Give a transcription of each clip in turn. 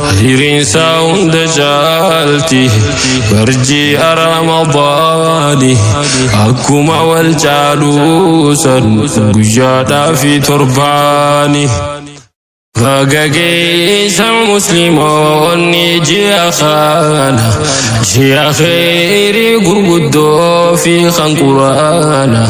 Hiriinsaa hunda caalti barji'a Ramadaani, akkuma wal caaluusan guyyaadhaa fi torbaani. Baga geessan Musliimoonni ji'a kana, ji'a kheyrii gurguddoo fi kan Quraana,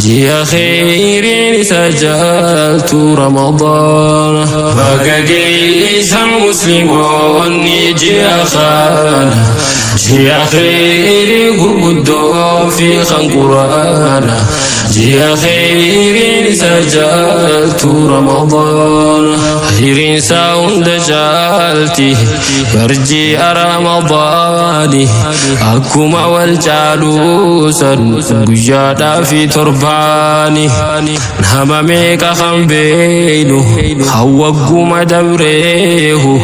ji'a kheyriin isa jaaltu Ramadaana. Baga geessan Musliimoonni ji'a kana, ji'a kheyrii gurguddoo fi kan Quraana, ji'a kheyriin isa jaaltu Ramadaana. Hiriinsaa hunda caalti barji'a Ramadaani, akkuma wal caaluusan guyyaadhaa fi torbaani. Nama meeqa kan beeynu hawwagguma dabreehu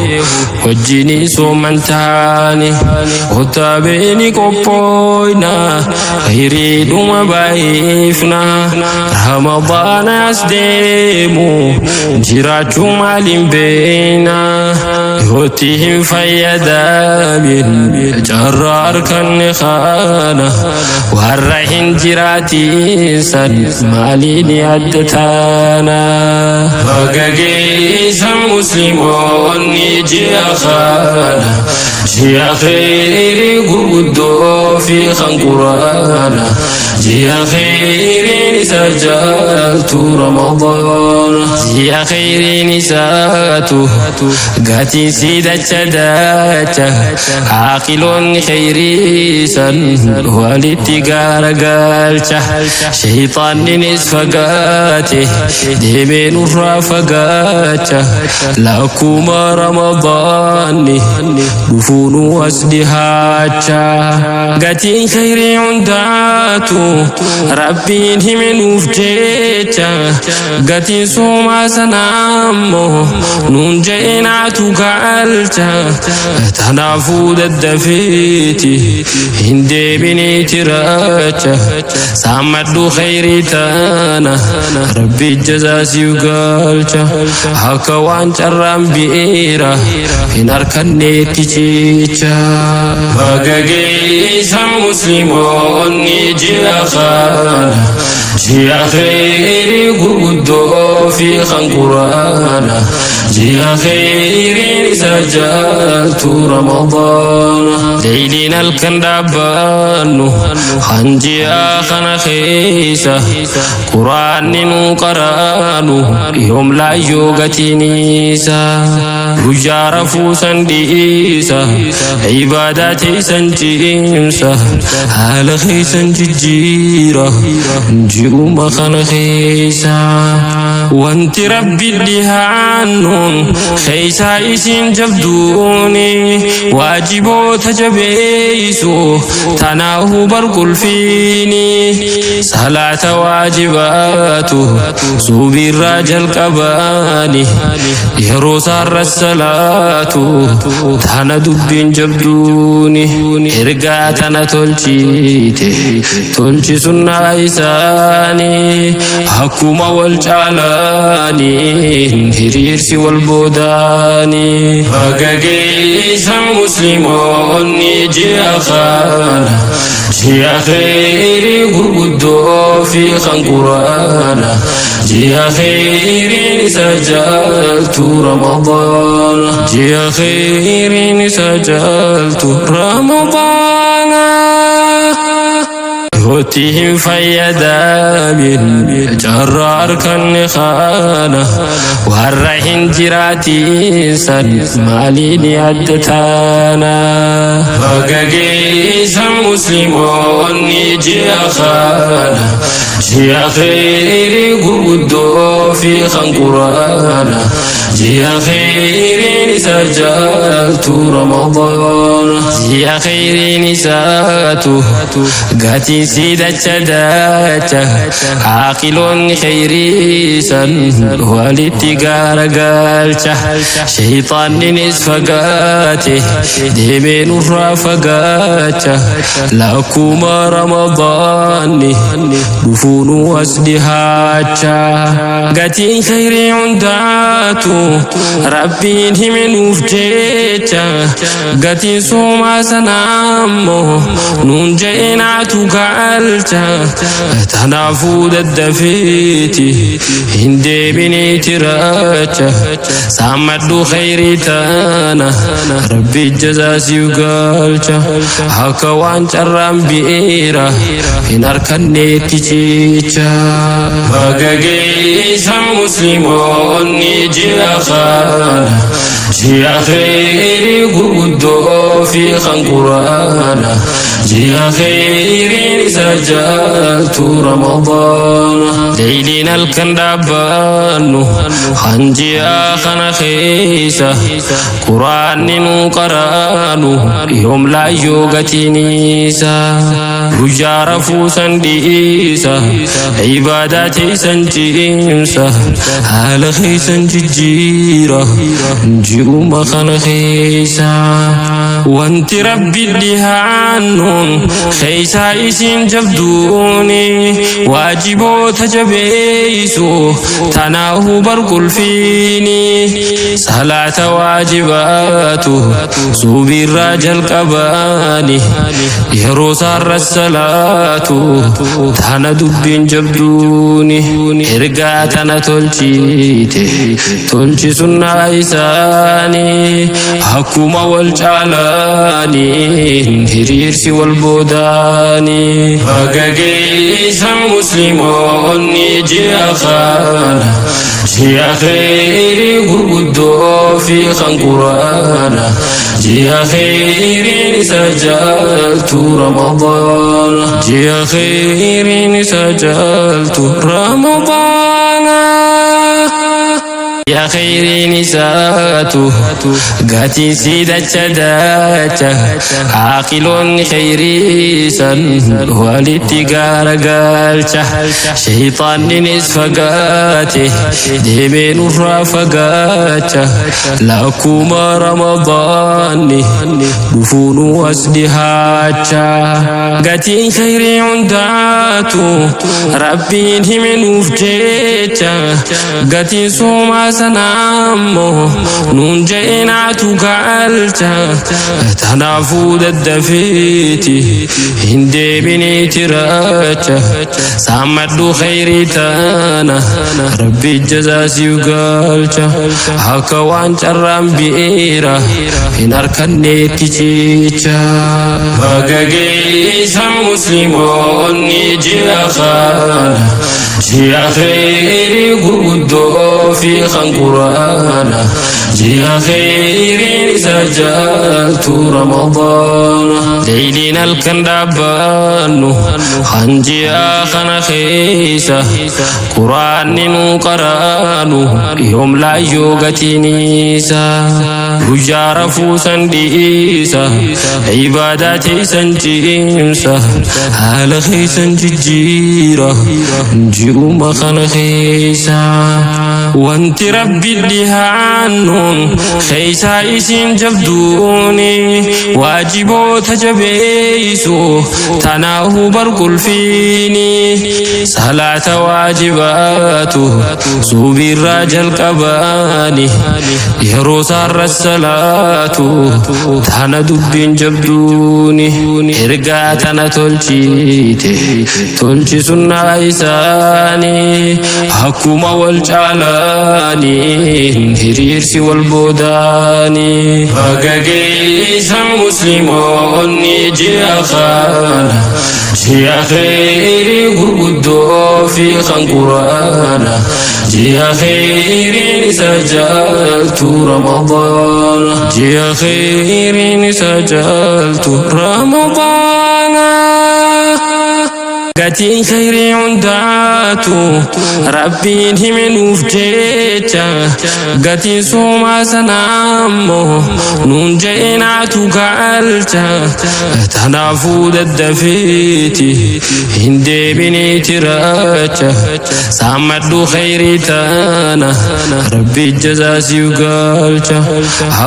wajjinii sooman taani? Kottaa beeni qophooyna, kheyriidhuma baay'ifna. Ramadaana as deemu jiraachuu maaliin beeyna? Yootti hin fayyadamin carraa harkanne kana, warra hin jiraatin san maaliin adda taana? Baga geessan Musliimoonni ji'a kana, ji'a kheyrii gurguddoo fi kan Quraana, ji'a kheyriin isa jaaltu Ramadaana. Ji'a kheyriin isaatu gatiin si dacha dacha, aaqiloonni kheyrii san walitti gaaragalcha. Shayxaanninis fagaate deemee nurraa fagaacha, lakkuma Ramadaanni dhufuunu as dhihaacha. Gatiin kheyrii hundaatu Rabbiin hime nuuf jecha, gatiin soomaa sanaa ammoo nuun je'enaatu galcha. Tanaafuu daddafeeti hin deebiniiti racha, saammadhu kheyrii tana, Rabbi jazaa siif galcha. Akka waan carraan biira hin harkanneetti cicha. Baga geessan Musliimoonni ji'a kana, ji'a kheyrii gurguddoo fi kan Quraana, ji'a kheyriin isa jaaltu Ramadaana. Leeyliin halkan dhaabbannu kan ji'a kana keessa Quraanni nu qaraanu yoom laayyoo gatiinisa? Guyyaa rafuu san dhiisa, ibaadaa teessan cimsa, haala keessan jijjiira ji'uma kana keessa. Wanti Rabbi dhihaannuun keessaa isin jabduuni waajiboota jabeeysu tanaahu barqulfiini. Salaata waajibaatu suubiirraa jalqabaani, yeroo saarra salaatu tana dubbiin jabduuni. Ergaa tana tolchite tolchi sunnaa isaanii, akkuma wal caalaanii hiriirsi wal boodaanii. Baga geessan Musliimoonni ji'a kana, ji'a kheyrii gurguddoo fi kan Quraana, ji'a kheyriin isa jaaltu Ramadaana. Ji'a kheyriin isa jaaltu Ramadaana. Yootti hin fayyadamin carraa harkanne kana, warra hin jiraatin san maaliin adda taana? Baga geessan Musliimoonni ji'a kana, ji'a kheyrii gurguddoo fi kan Quraana, ji'a kheyriin isa jaaltu Ramadaana. Ji'a kheyriin isaatu gatiin si dacha dacha, aaqiloonni kheyrii san walitti gaaragalcha. Shayxaanninis fagaate deemee nurraa fagaacha, lakkuma Ramadaanni dhufuunu as dhihaacha. Gatiin kheyrii hundaatu Rabbiin hime nuuf jecha gatiin soomaa sanaa ammoo nuun je'enaatu galcha. Tanaafuu daddafeeti hin deebiniiti racha saammadhu khayrii tana Rabbi jazaa siif galcha. Akka waan carraan bi'eera hin harkanneetti cicha. Baga geessan musliimoonni ji'a kana ji'a khayrii gurguddoo fi kan quraana ji'a khayriin isa jaaltu Ramadaana. Leeyliin halkan dhaabbannu kan ji'a kana keessa quraanni nuu qaraanu yoom laayyoo gatiin isa guyyaa rafuu san dhiisa ibaadaa teessan cimsa haala keessan jijjiira ji'uma kana keessa wanti Rabbi dhihaannuun keessaa isin jabduuni waajiboota jabeeysu tanaahu barqulfiini salaata waajibaatu subiirraa jalqabaani yeroo saarra salaatu tana dubbiin jabduuni ergaa tana tolchite tolchi sunnaa isaanii akkuma wal caalaanii hiriirsi wal boodaanii. Baga geessan musliimoonni ji'a kana ji'a khayrii gurguddoo fi kan quraana ji'a khayriin isa jaaltu Ramadaana ji'a khayriin isa jaaltu Ramadaana. Yaa khayriin isaatu gatiin sii dacha dacha aaqiloonni khayriisan walitti gaaragalcha shayxaanninis fagaate deemee nurraa fagaacha lakkuma Ramadaanni dhufuunu as dhihaacha gatiin khayrii hundaatu Rabbiin hime nuuf jecha gatiin soomaa sanaa ammoo nuun je'enaatu galcha. Tanaafuu daddafeeti hin deebiniiti racha saammadhu khayrii tana Rabbi jazaa siif galcha. Akka waan carraan bi'eera hin harkanneetti cicha. Baga geessan musliimoonni ji'a kana ji'a khayrii gurguddoo fi kan quraana ji'a khayriin isa jaaltu Ramadaana. Leeyliin halkan dhaabbannu kan ji'a kana keessa quraanni nuu qaraanu yoom laayyoo gatiin isa guyyaa rafuu san dhiisa ibaadaa teessan cimsa haala keessan jijjiira ji'uma kana keessa wanti Rabbi dhihaannuun keessaa isin jabduuni waajiboota jabeeysu tanaahu barqulfiini salaata waajibaatu subiirraa jalqabaani yeroo saarra salaatu tana dubbiin jabduuni ergaa tana tolchite tolchi sunnaa isaanii akkuma wal caalaanii hiriirsi wal boodaanii. Baga geessan musliimoonni ji'a kana ji'a khayrii gurguddoo fi kan quraana ji'a khayriin isa jaaltu Ramadaana ji'a khayriin isa jaaltu Ramadaana. Gatiin khayrii hundaatu Rabbiin hime nuuf jecha gatiin soomaa sanaa ammoo nuun je'enaatu galcha. Tanaafuu daddafeeti hin deebiniiti racha saammadhu khayrii tana Rabbi jazaa siif galcha.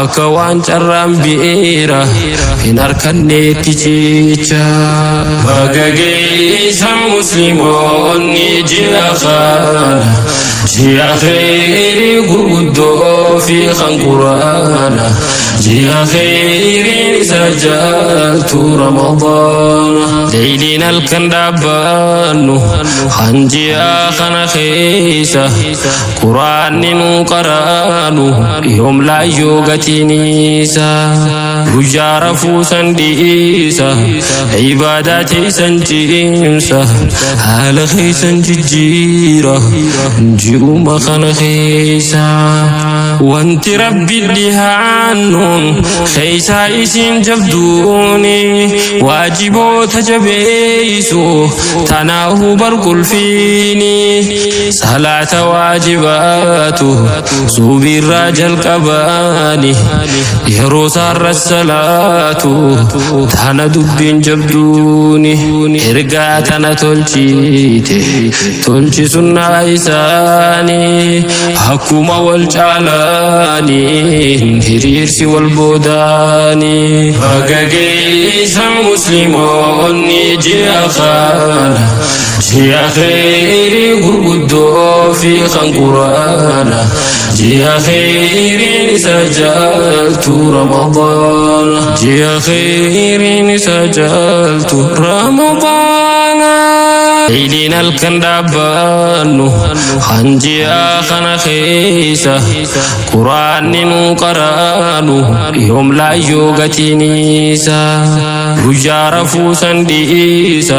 Akka waan carraan bi'eera hin harkanneetti cicha. Baga geessan geeysan Muslimoonni ji'a kana, ji'a kheyrii gurguddoo fi kan Quraana, ji'a kheyriin isa jaaltu Ramadaana. Leeyliin halkan dhaabbannu kan ji'a kana keessa Quraanni nuu qaraanu yoom laayyoo gatiin isa. Guyyaa rafuu san dhiisa, ibaadaa teessan cimsa, haala keessan jijjiira ji'uma kana keessa. Wanti Rabbi dhihaannuun keessaa isin jabduuni waajiboota jabeeysu tanaahu barqulfiini. Salaata waajibaatu subiirraa jalqabaani, yeroo saarra salaatu tana dubbiin jabduuni. Ergaa tana tolchite tolchi sunnaa isaanii, akkuma wal caalaanii hiriirsi wal boodaanii. Baga geeysan Muslimoonni ji'a kana, ji'a kheyrii gurguddoo fi kan Quraana, ji'a kheyriin isa jaaltu Ramadaana, ji'a kheyriin isa jaaltu Ramadaana. Leeyliin halkan dhaabbannu kan ji'a kana keessa Quraanni nuu qaraanu yoom laayyoo gatiin isa. Guyyaa rafuu san dhiisa,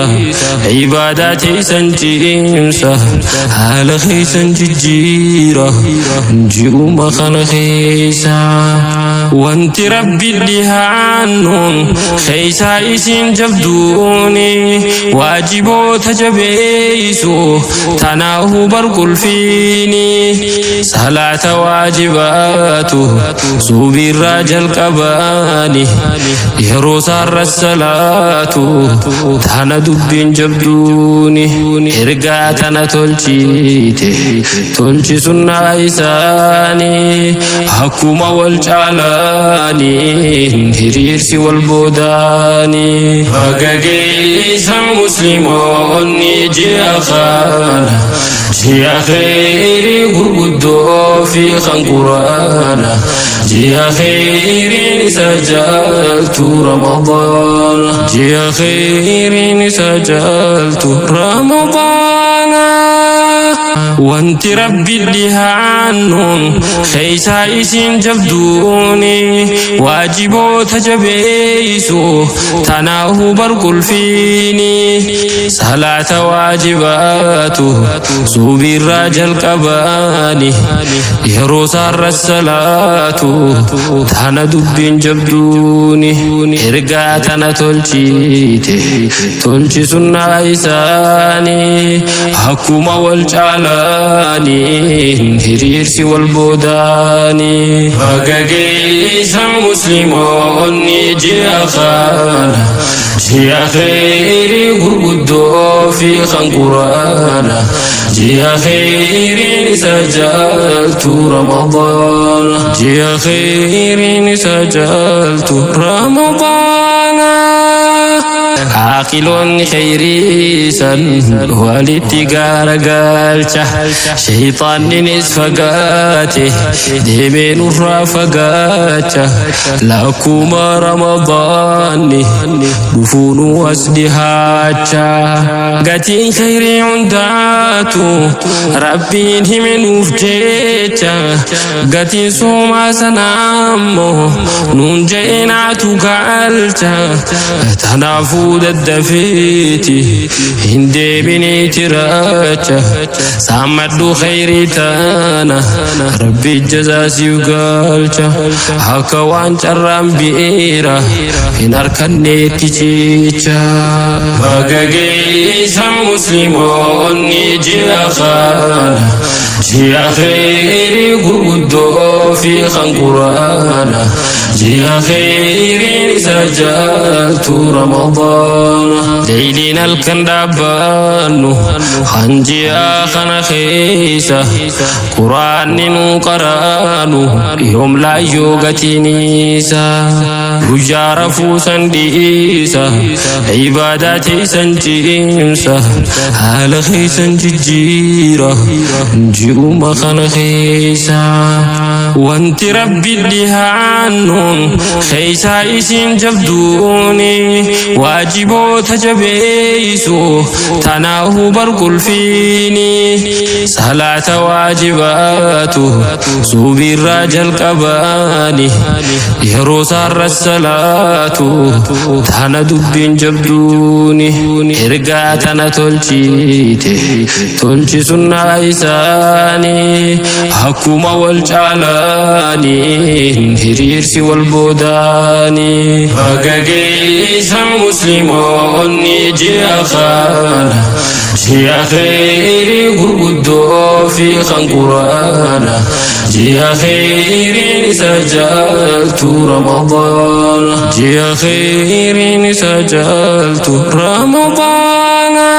ibaadaa teessan cimsa, haala keessan jijjiira ji'uma kana keessa. Wanti Rabbi dhihaannuun keessaa isin jabduuni waajiboota jabeeysu tanaahu barqulfiini. Salaata waajibaatu subiirraa jalqabaani, yeroo saarra salaatu tana dubbiin jabduuni. Ergaa tana tolchite tolchi sunnaa isaanii, akkuma wal caalaanii hiriirsi wal boodaanii. Baga geeysan Muslimoonni ji'a kana, ji'a kheyrii gurguddoo fi kan Quraana, ji'a kheyriin isa jaaltu Ramadaana, ji'a kheyriin isa jaaltu Ramadaana. Wanti Rabbi dhihaannuun keessaa isin jabduuni waajiboota jabeeysu tanaahu barqulfiini. Salaata waajibaatu subiirraa jalqabaani, yeroo saarra salaatu tana dubbiin jabduuni. Ergaa tana tolchite tolchi sunnaa isaanii, akkuma wal caalaanii hiriirsi wal boodaanii. Baga geeysan Muslimoonni ji'a kana, ji'a kheyrii gurguddoo fi kan Quraana, ji'a kheyriin isa jaaltu Ramadaana, ji'a kheyriin isa jaaltu Ramadaana. Aaqiloonni kheyriisan walitti gaaragalcha, shayxaanninis fagaate deemee nurraa fagaacha. Lakkuma Ramadaanni dhufuunu as dhihaacha, gatiin kheyrii hundaatu Rabbiin hime nuuf jecha, gatiin soomaa sanaa ammoo nuun je'enaatu galcha. Tanaafuu daddafeeti hin deebiniiti racha, saammadhu kheyrii tana, Rabbi jazaa siif galcha. Akka waan carraan biira hin harkanneetti cicha. Baga geeysan Muslimoonni ji'a kana, ji'a kheyrii gurguddoo fi kan Quraana, ji'a kheyriin isa jaaltu Ramadaana. Leeyliin halkan dhaabbannu kan ji'a kana keessa Quraanni nuu qaraanu yoom laayyoo gatiin isa. Guyyaa rafuu san dhiisa, ibaadaa teessan cimsa, haala keessan jijjiira ji'uma kana keessa. Wanti Rabbi dhihaannuun keessaa isin jabduuni waajiboota jabeeysu, tanaahu barqulfiini salaata waajibaatu subiirraa jalqabaani, yeroo saarra salaatu tana dubbiin jabduuni. Ergaa tana tolchite tolchi sunnaa isaanii, akkuma wal caalaanii hiriirsi wal boodaanii. Baga geessan Musliimoonni ji'a kana, ji'a kheyrii gurguddoo fi kan Quraana, ji'a kheyriin isa jaaltu Ramadaana, ji'a kheyriin isa jaaltu Ramadaana.